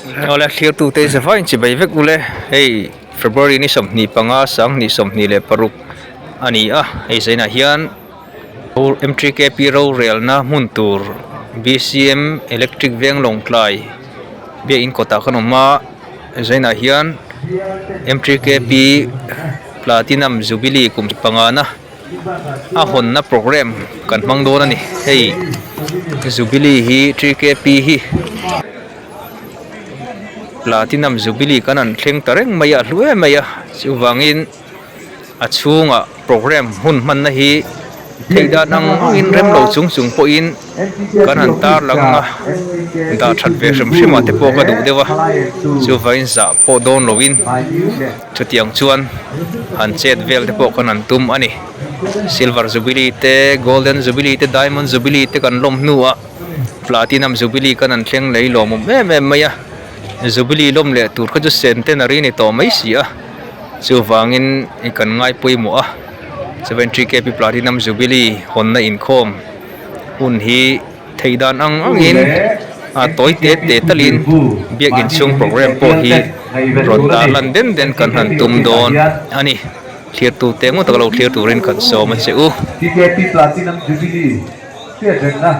Awle thlir tute zavai in chibai vek ule hei February ni 25 2026 a ni a hei zainah hian M_T_K_P rorelna hmun tur B_C_M electric veng lawngtlai biakin kawtah kan awm a zainah hian M_T_K_P platinum jubilee kum pangana. a hawnna programme kan hmang dawn a ni hei jubilee hi TKP hi platinum jubilee kan han thleng ta reng mai a a hlu em mai a chuvangin a chhungah programme hun hmanna hi theih dan ang angin rem lo chung chung pawhin kan han tarlang ang a dah that ve hrim hrim ah te pawh ka duh deuh a chuvangin zah pawh dawn lovin. Chutiang chuan han chet vel te pawh kan han tum a ni. Silver Jubilee te, Golden Jubilee te, Diamond Jubilee te kan lawm hnuah Platinum Jubilee kan han thleng lei lawmawm em em mai a. Jubilee lawm leh tur kha chu Centenary ni tawh mai si a. Chuvangin i kan ngai pawimawh a. 73 KP Platinum Jubilee hawnna inkhawm hun hi. Theih dan ang angin a tawi te te talin biakin chhung program pawh hi rawn tar lan den den kan han tum dawn a ni. Thlir tu te ngawt a lo thlir turin kan sawm a che u. TKP Platinum Jubilee hriatrengna.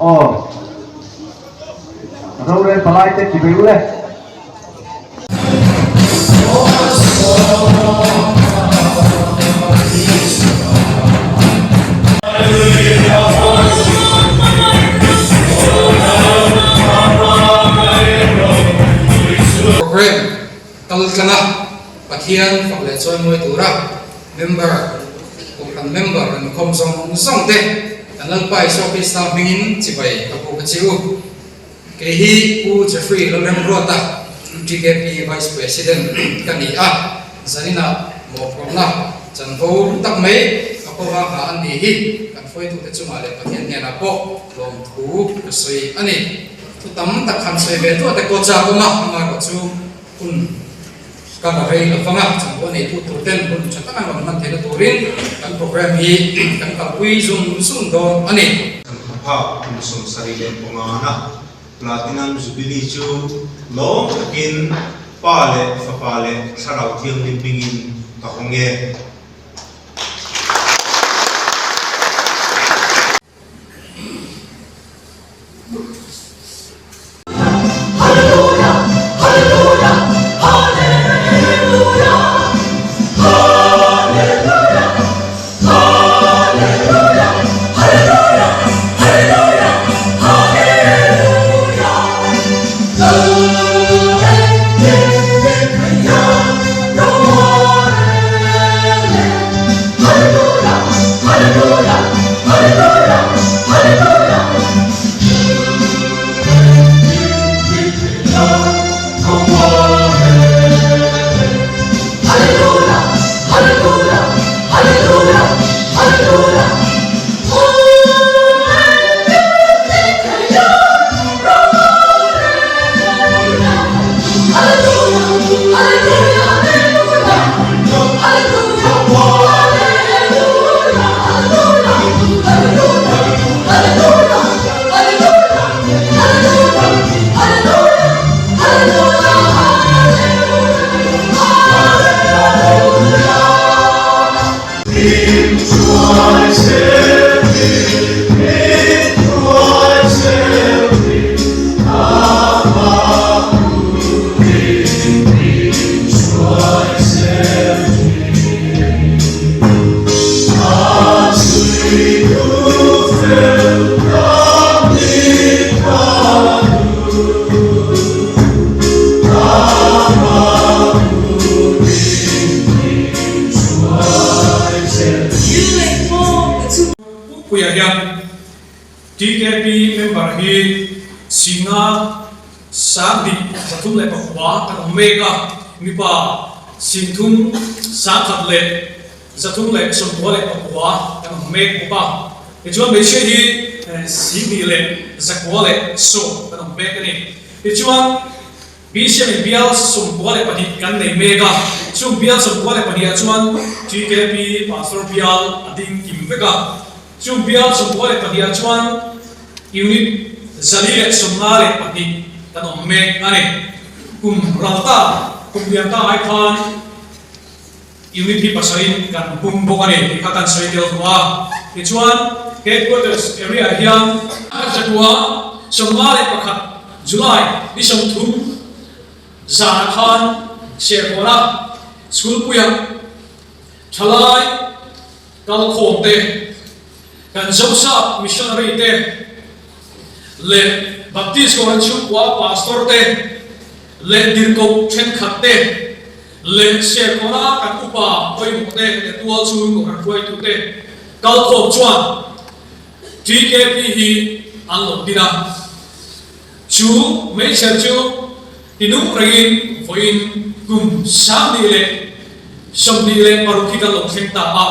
Aw. Rorel palai te ti ve ule. Program kal tlanga Pathian fak leh chawimawi tura member, Kohhran member an khawm zawng zawng te kan Lalpa Isua Krista hmingin chibai ka puk a che u. Kei hi Pu Jeffrey Lalremruata, MTKP Vice President ka ni a, zaninah mawhphurhna chanvo tak mai ka pawha nghah an ni hi kan hruaitute chungah leh Pathian hnenah pawh lawmthu ka sawi a ni. Thu tam tak han sawi ve duah te pawh chak awm a, amaherawh chu hun ka la rei lo vang a, chanvo neitu tur ten hun tha tak an rawn hman theihna turin kan programme hi kan kalpui zung zung dawn a ni. Kan hmaphak kum 75 na Platinum Jubilee chu lawm takin Pa leh Fapa leh Thlarau Thianghlim hmingin ka hawng e. Puia hian TKP member hi Singa 3309 kan awm mek a, mipa 30 139 kan awm mek bawk a. Tichuan hmeichhia hi 2110 kan awm mek a ni. Tichuan. BCM in bial 92 kan nei mek a, chung bial 92 ah chuan TKP Pastor bial a ding kim vek a. Chung bial 92 ah chuan unit 452 kan awm mek a ni. Kum ral ta, kum lian ta ai khan unit hi pasarih kan pum bawk a ni tih kha kan sawi tel tawh a. Tichuan, headquarters area ah hian 1951 July ni 30 zanah khan Serhawna school puiah thalai kalkhawm te, kan Zosap missionary te leh Baptist Kohhran chhungkua pastor te leh dirhkoh thenkhat te leh Serkawna kan upa pawimawh te leh tual chhung Kohhran hruaitu te kalkhawm chuan TKP hi an lo din a. Chu hmeichher chu tinung rengin vawiin kum 2026 hi kan lo thleng ta a.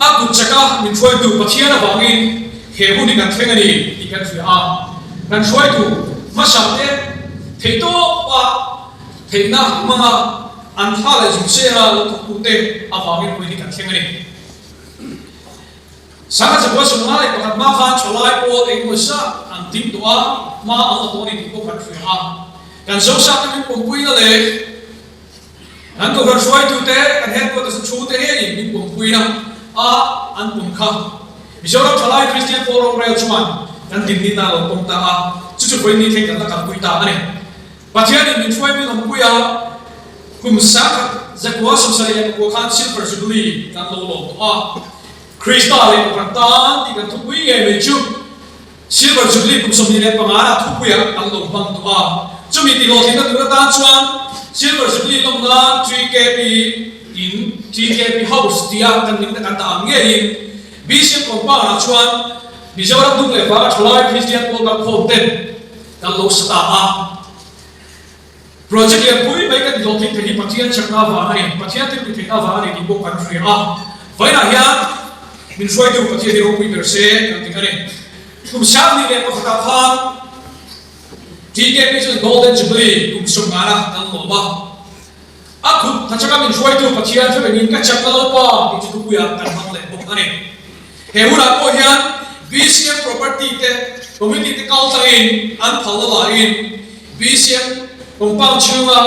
A kut chaka min hruaitu Pathian avangin he hun hi kan thleng a ni tih kan hria a. Kan hruaitu hmasa te theihtawpa theihna hmanga an thla leh zung sela lo thawktute avangin vawiin hi kan thleng a ni. 1951 hma khan thalai pawl engemaw zat an ding tawh a, hma an la tawh a ni tih pawh kan hria a. Kan Zosate min pawmpuina leh kan Kohhran hruaitute, kan headquarters a thute ngeiin min pawmpuina a an pawm kha. Mizoram Thalai Kristian Pawl Rorel chuan kan dinni na lo pawm ta a, chu chu vawiin ni thleng kan la kalpui ta a ni. Pathianin min hruai min awmpui a, kum 1979 khan Silver Jubilee kan lo lawm tawh a, Krista leh Kohhran tan tih kan thupui ngei mai chu Silver Jubilee kum 25 ah thupuiah kan lo hmang tawh a, chumi tihlawhtlinna tur atan chuan Silver Jubilee lawm nan TKP in TKP House tia kan hming te kan dah ang ngeiin Bishop compound ah chuan Mizoram dung leh vanga thalai Kristian pawl kalkhawm ten Kan lo sa ta a, project lian pui mai kan hlawhtling thei hi Pathian chakna avang a ni, Pathian thil ti theihna avang a ni tih pawh kan hria a. Vawiinah hian min hruaitu Pathian hi ropui ber se kan ti a ni. Kum 2001 ah khan TKP chuan Golden Jubilee kum 50 na kan lawm a. A kut hachaka min hruaitu Pathian hre rengin ka chakna Lalpa tih chu thupuiah kan hmang leh bawk a ni. He hunah pawh hian BCM property te committee te kal tlangin an phalna laiin BCM compound chhunga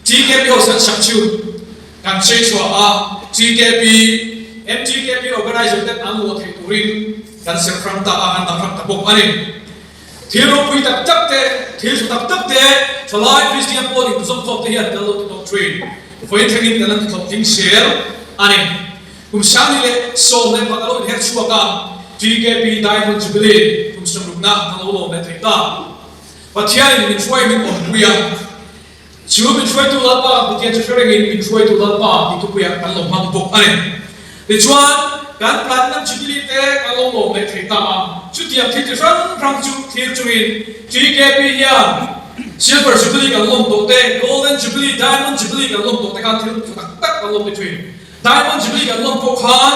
TKP ho san sak chu kan chei chhuah a, TKP, MTKP organizer ten an luah theih turin kan serh hrang ta a, kan dah hrang ta bawk a ni. Thil ropui tak tak te, thil tha tak tak te, thalai Kristian pawl inzawmkhawm te hian kan lo ti tawh thin. Vawiin thlengin kan la ti thlawp ding zel a ni. Kum 2011 a lo inher chhuak a, TKP Diamond Jubilee kum sawmrukna kan lo lawm leh thei ta. Pathianin min hruai min awmpui a, chu min hruaitu Lalpa Pathian chu hre rengin min hruaitu Lalpa tih thupuiah kan lo hmang bawk a ni. Tichuan, kan Platinum Jubilee te kan lo lawm leh thei ta a, chutiang thil chi hrang hrang chu thlir chungin TKP hian Silver Jubilee kan lawm tawh te, Golden Jubilee, Diamond Jubilee kan lawm tawh te khan thil tha tak tak kan lawm ti thin. Diamond Jubilee kan lawm pawh khan.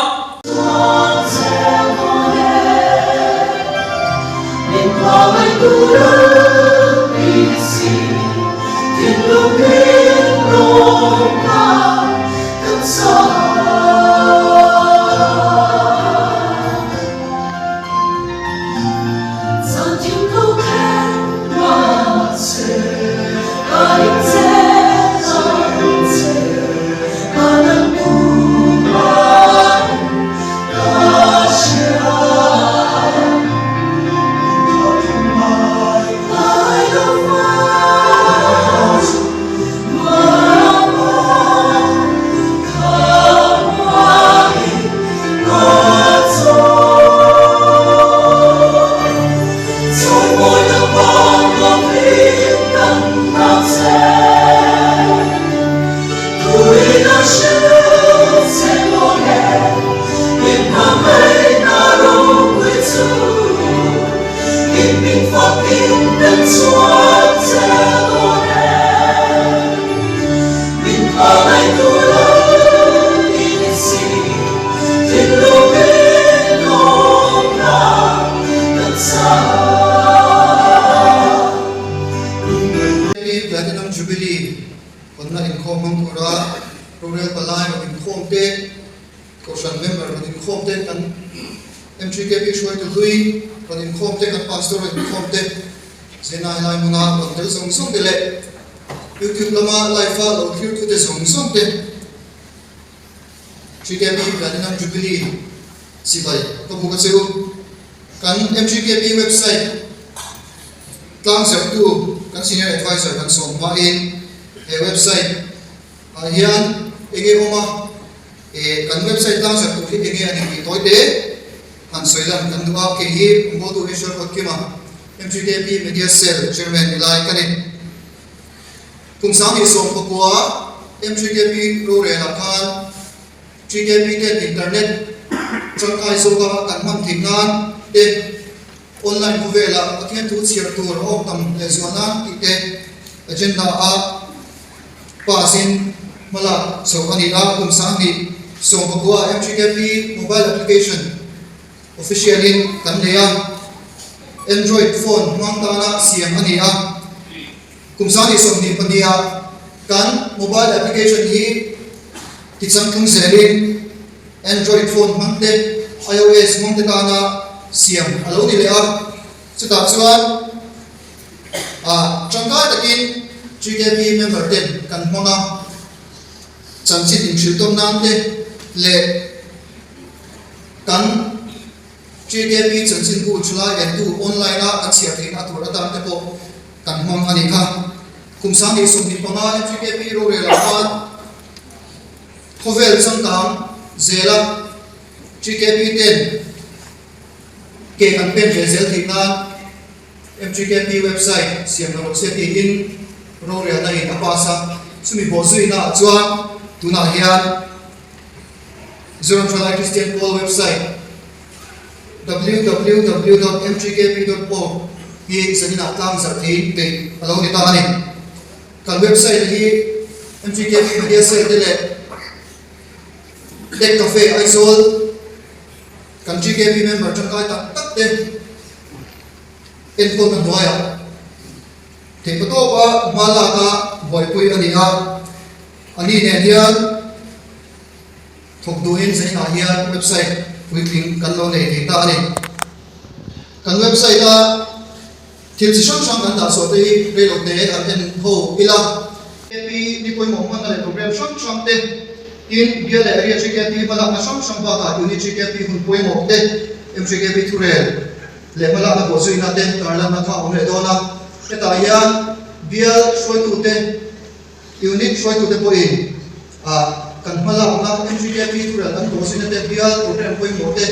MGKP hruaitu hlui rawn inkhawm te, kan Pastor rawn inkhawm te, Zenai lai hmuna rawn tel zawng zawng te leh YouTube lama live a lo thlir tute zawng zawng te GKP Platinum Jubilee chibai ka buk a che u. Kan MGKP website tlangzerhtu kan Senior Advisor kan sawm hmain he website ah hian enge awm a, e kan website tlangzerh tur hi enge a ni tih tawi te han sawi lan kan duh a, kei hi Mbotu Eshwar Kawtkima, MGKP Media Cell Chairman ni lai ka ni. Kum 2019 MGKP rorel ah khan GKP ten internet tangkai zawka kan hman theih nan te, online khawvelah Pathian thu chhiar tur a awm tam lehzual nan tih te agenda a pass in hmalak chho a ni a. Kum 2019 MGKP mobile application official in kan nei a, Android phone hmang tana siam a ni a. Kum 2022 ah kan mobile application hi tichangtlung zelin Android phone hmang te, iOS hmang te tana siam a lo ni leh a. Chutah chuan ah tangkai takin GKP member ten kan hmang a, chanchin inhrilh tawm nan te leh kan GKP chanchinbu chulai entu online a kan chhiar theihna tur atan te pawh kan hmang a nih kha. Kum 2025 MGKP rorel ah khan khawvel changkang zela GKP ten ke kan pen ve zel theih nan MGKP website siam la rawh se tiin rorelna in a pass a. Chumi bawhzuina ah chuan tunah hian Zoram Thalai Kristian Pawl website www.mgkp.org hi zaninah tlang zarh thei peih a lo ni ta a ni. Kan website hi MGKP Media Cell te leh Tech Cafe Aizawl kan GKP member tangkai tak tak te enkawlna hnuaiah theihpatawpa hma laka buaipui a ni a. A ni nen hian thawk duhin zainah hian website puitling kan lo nei thei ta a ni. Kan website a thil chi hrang hrang kan dah chhuah te hi reilote han en ho ila. KP ni pawimawh hmanna leh program hrang hrang te, tin bial leh area GKP hmalakna hrang hrang bakah unit GKP hun pawimawh te, MGKP thurel leh hmalakna bawhzuina te tarlanna kha a awm leh dawn a. Hetah hian bial hruaitute Unit hruaitute pawhin kan hmalakna MGKP thurel kan bawhzina te bial program pawimawh te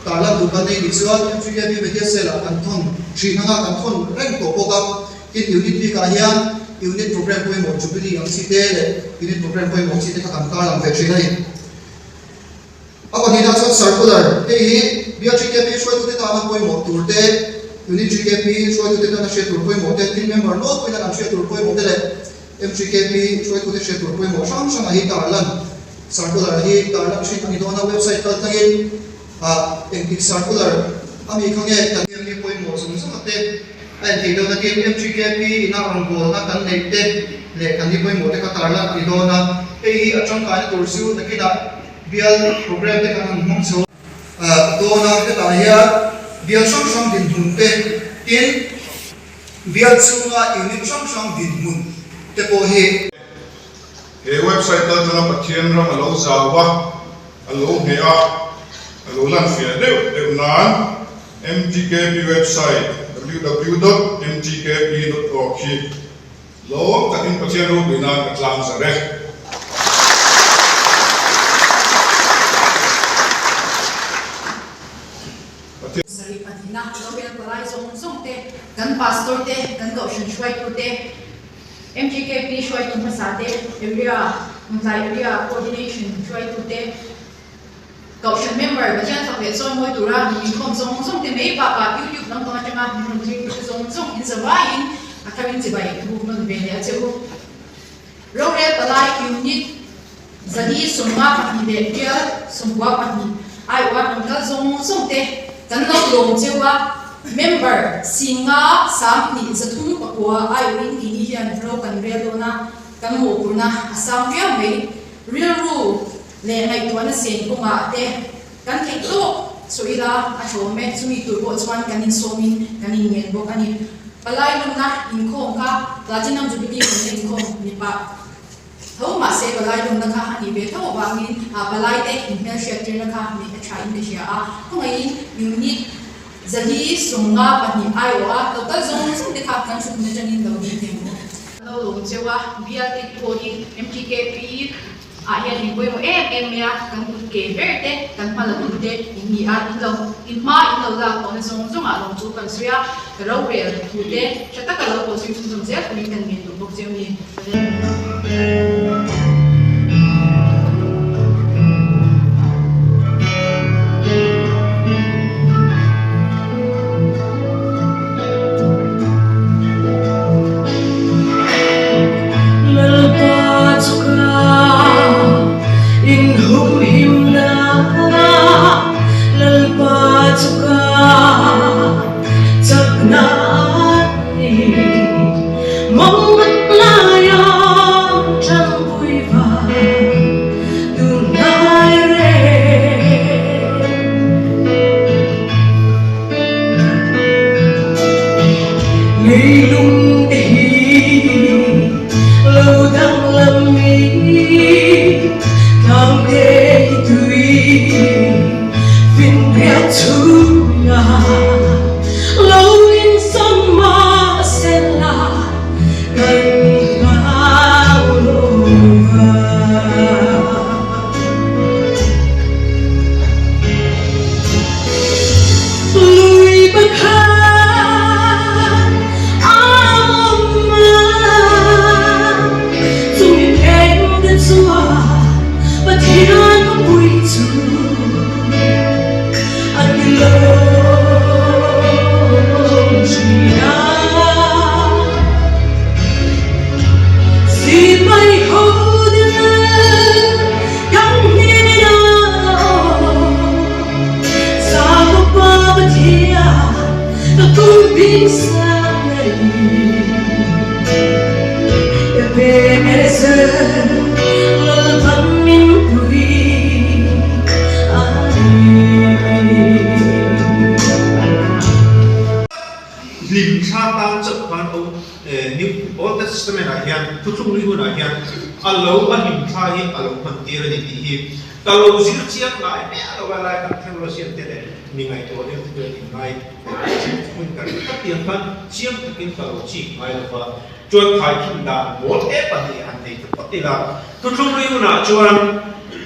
tarlan duh kan nei nih chuan MGKP Media Cell ah kan thawn thin anga kan thawn reng tawh bawk a. Tin unit bikah hian unit program pawimawh Jubilee ang chi te leh unit program pawimawh chi te kha kan tarlang ve thin a ni. A pahnihna chuan circular, hei hi bial GKP hruaitute tana pawimawh tur te, unit GKP hruaitute tana hriat tur pawimawh te, team member nawlh pawhin an hriat tur pawimawh te leh MGKP hruaitute hriat tur pawimawh hrang hrang a hi tarlan. Circular hi tarlan thin a ni dawn a, website kal tlangin ah engtik circular a mi kha nge kan hian mi pawimawh zawng zawng a te a en theih dawn a, tin MGKP ina rawngbawlna kan neih te leh kan ni pawimawh te kha tarlan a ni dawn a, hei hi a tangkaina tur chu nakinah Bial program te kan han hmang chho dawn a, hetah hian bial hrang hrang dinhmun te tin bial chhunga unit hrang hrang dinhmun te pawh hi. He website atanga Pathian ram a lo zau a, a lo hneh a, a lo lan fiah deuh deuh nan MTKP website www dot mtkp dot org hi Lawm takin Pathian ropui nan ka tlang zar e. Pathian. Sarih pahnihna Lorel palai zawng zawng te, kan pastor te, kan kohhran hruaitu te, MGKP hruaitu hmasa te, area, Hmuntlai area coordination hruaitu te, Kohhran member Pathian fak leh chawi mawi tura min inkhawm zawng zawng te mai bakah YouTube lampang atanga min rawn thlir te zawng zawng in zavaiin a tharin chibai ka buk nawn ve leh a che u. Rorel palai unit 452 leh rial 92 aiawha rawn kal zawng zawng te kan lo lawm cheu a, member 5 10 309 aiawhin keini hian ro kan rel dawn a, kan mawhphurhna a sang viau mai. Rilru leh ngaihtuahna sen kawngah te kan theih tawk. sawi ila a ṭhawm e, chumi tur pawh chuan kan insawmin kan inngen bawk a ni. Palai lumna inkhawm kha Platinum Jubilee hawnna inkhawm ni pah tho mahse palai lumna kha a nih ve tho avangin palaite inhmelhriattirna kha neih a ṭhain ka hria a, khawngaihin unit 452 aiawha lo kal zawng zawng te kha kan ṭhutna aṭangin lo ding thei ang. Lo lawm cheu a, bialte pawh hi MTKP ah hian in pawimawh em em mai a, kan kut ke ber te, kan hma la tu te in ni a, in lo in hma in lo lak tawhna zawng zawng ah lawm chu kan sawi a, ka rorel thu te tha taka lo pawh zui chhunzawm zel turin kan ngen duh bawk cheu ni. Hlim thla tan chauh khan o New Old Testament ah hian thuthlung hlui hunah hian a lo a hlim thla hi a lo hman tir a ni tih hi ka lo zir chiang ngai miah lo a lai kan theologian te leh mi ngaihtuah deuh te chuan in ngai hmun ka ring tak tiang khan chiang takin ka lo chik ngai lo va chuan khaikhin dan mawl te pahnih han nei ta phawt ila thuthlung hlui hunah chuan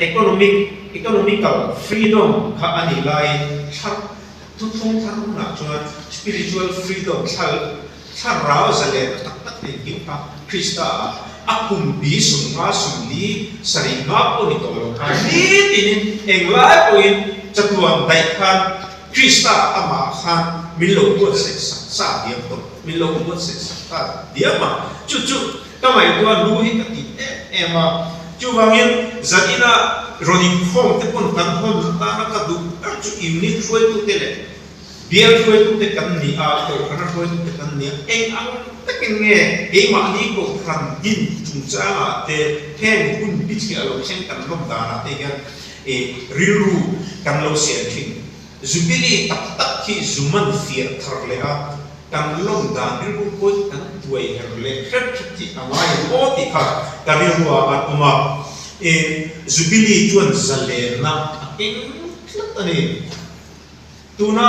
economic economical freedom kha a nih laiin thla Thuthlung thar hunah chuan spiritual freedom thla thlarau zalen tak tak engkim kha Krista ah a kum bi 50 40 sarih nga pawh ni tawh lo khan nitinin englai pawhin chatuan daih khan Krista amah khan min lo buatsaih sak sa diam tawh min lo buatsaih sak ta diam a chu chu ka ngaihtuah lu hi ka tih em em a chuvangin zanina rawn inkhawm te pawn kan hawn atana ka duh ber chu unit hruaitute leh bial hruaitute kan ni a kohhrana hruaitute kan ni a eng ang takin nge keimahni kohhran din chungchangah te heng hun bithliah lo thleng kan lawm danah te hian rilru kan lo siam thin. Jubilee tak tak hi zuman fiah thar leh a Kan lawm dan rilru pawhin kan tuai her leh hret hret hi a ngai ang aw tih kha ka rilru ah an awm a. I Jubilee chuan zalenna a keng tlat a ni. Tuna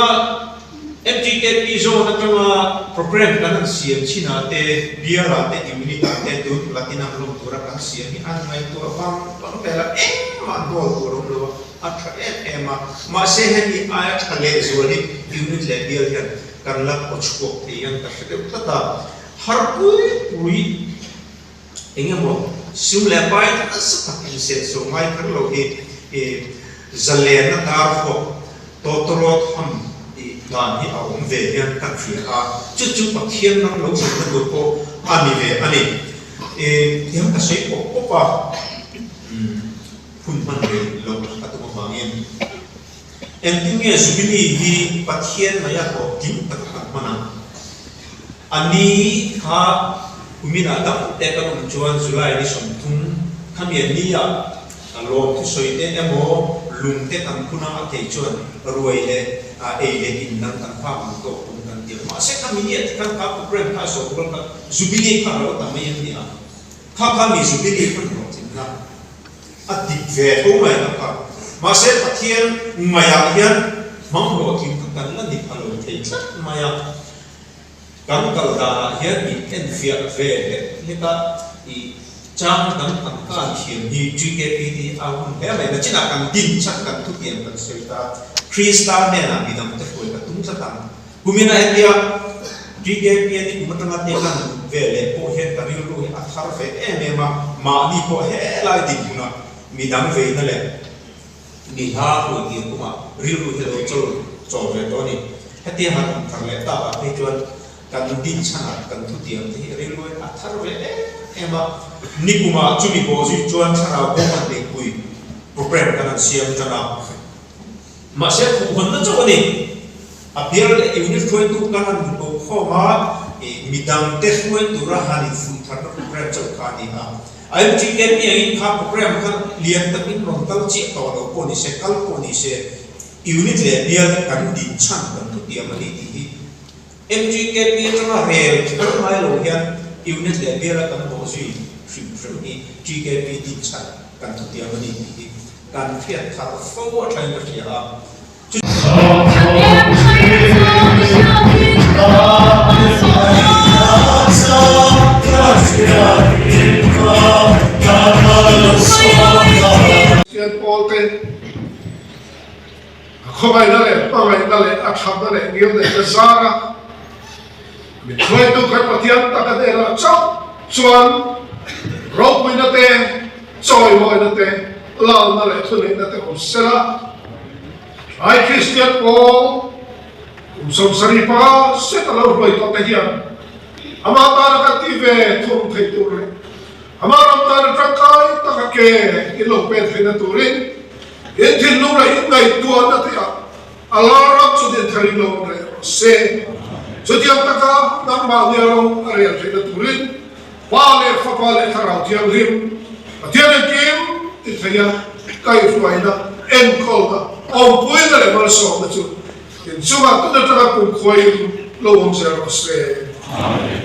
MTKP zone atanga programme kan han siam chin ah te, bial ah te, unit ah te tun Platinum lawm tura kan siam hi an ngaihtuah vang vang vel a, engmah hnawl tur a awm lo a, a tha em em a. Mahse hemi aia tha lehzual hi unit leh bial hian Kan la khaw chhuak thei hian ka hre deuh tlat a, har pui pui eng emaw sum leh pai nasa tak insenso ngai kher lo hi i zalena dar huap tawtawrawt ham tih dan hi a awm ve hian ka hria a, chu chu Pathian ram lo zirna tur pawh a ni ve a ni. I tiang ka sawi pawp pawp a, hun hman ve loh ka tum avangin. Engtin nge Jubilee hi Pathian mai a hlawh tling tak kan hman ang? A ni kha kuminah dam te kan awm chuan July ni 30 khami a nia lawm thusawi te emaw Lung te kan phun a, a thei chuan ruai leh ei leh in dang kan phak ang tawk tum kan ti a. Mahse kha mi nia tikhan kha program kha a zawh rual kha Jubilee kha a lo ta mai an ni a. Kha kha mi Jubilee hman rawh thinna a dik ve tho mai ang kha. Mahse Pathian ngaihah hian hmang hlawhtling kha kan la ni pha lo thei tlat mai a. Kan kal danah hian min enfiah ve hlek hlek a, i chang dang kan kan thiam hi GKPT a hun hle mai. Nachinah kan din chhan kan thutiam kan sawi ta a, Krista hnenah midangte hruai ka tum tlat ang. Kumina hetia GKP a ni kum atanga te lan ve leh pawh hian ka rilru hi a thar ve em em a, mahni pawh helai dinhmunah midang veina leh Mi hla hruai tir kawngah rilru hi a lo chawl chawl ve tawh a ni. Hetia han awm thar leh takah phei chuan kan din chhanah kan thutiam te hi rilru hi a thar ve em em a. Nikumah chumi pawh zui chuan thlarau kawng an neihpui program kan han siam tan a. Mahse khuhhawnna chauh a ni. A bial leh unit hruaitu kan han hmu khawm a, midangte hruai tura han infuih tharna program chauh kha a ni a. IMGKP angin kha program kha lian takin rawn kal chiah tawh lo pawh ni se, kal pawh ni se, unit leh bial kan din chhan kan thutiam a ni tih hi MGKP atanga rel kher ngai lo hian unit leh biala kan bawh zui hrim hrim hi GKP din chhan kan thutiam a ni tih hi kan hriat thar fo a thain ka hria a. Sian Paul te a khawngaihna leh hmangaihna leh a thatna leh ngilneihna zara min hruaitu kan Pathian taka hnenah chauh chuan ropuina te, chawimawina te, lalna leh thuneihna te awm sela. Tlai Kristian pawl kum 75 set a lo hruai tawh te hian amah tana kan tih ve thawm theih tur leh amah ram tana tangkai taka ke in lo pen theihna turin in thinlung leh in ngaihtuahna te ah a lar ram chu din thar in lo awm reh rawh se. Chutiang taka nangmah nia ro a rel theihna turin Pa leh Fapa leh Thlarau Thianghlim Pathian engkim ti theia kaihhruaina, enkawlna, awmpuina leh malsawmna chu inchungah tun atanga kumkhuain lo awm zel rawh se. Amen.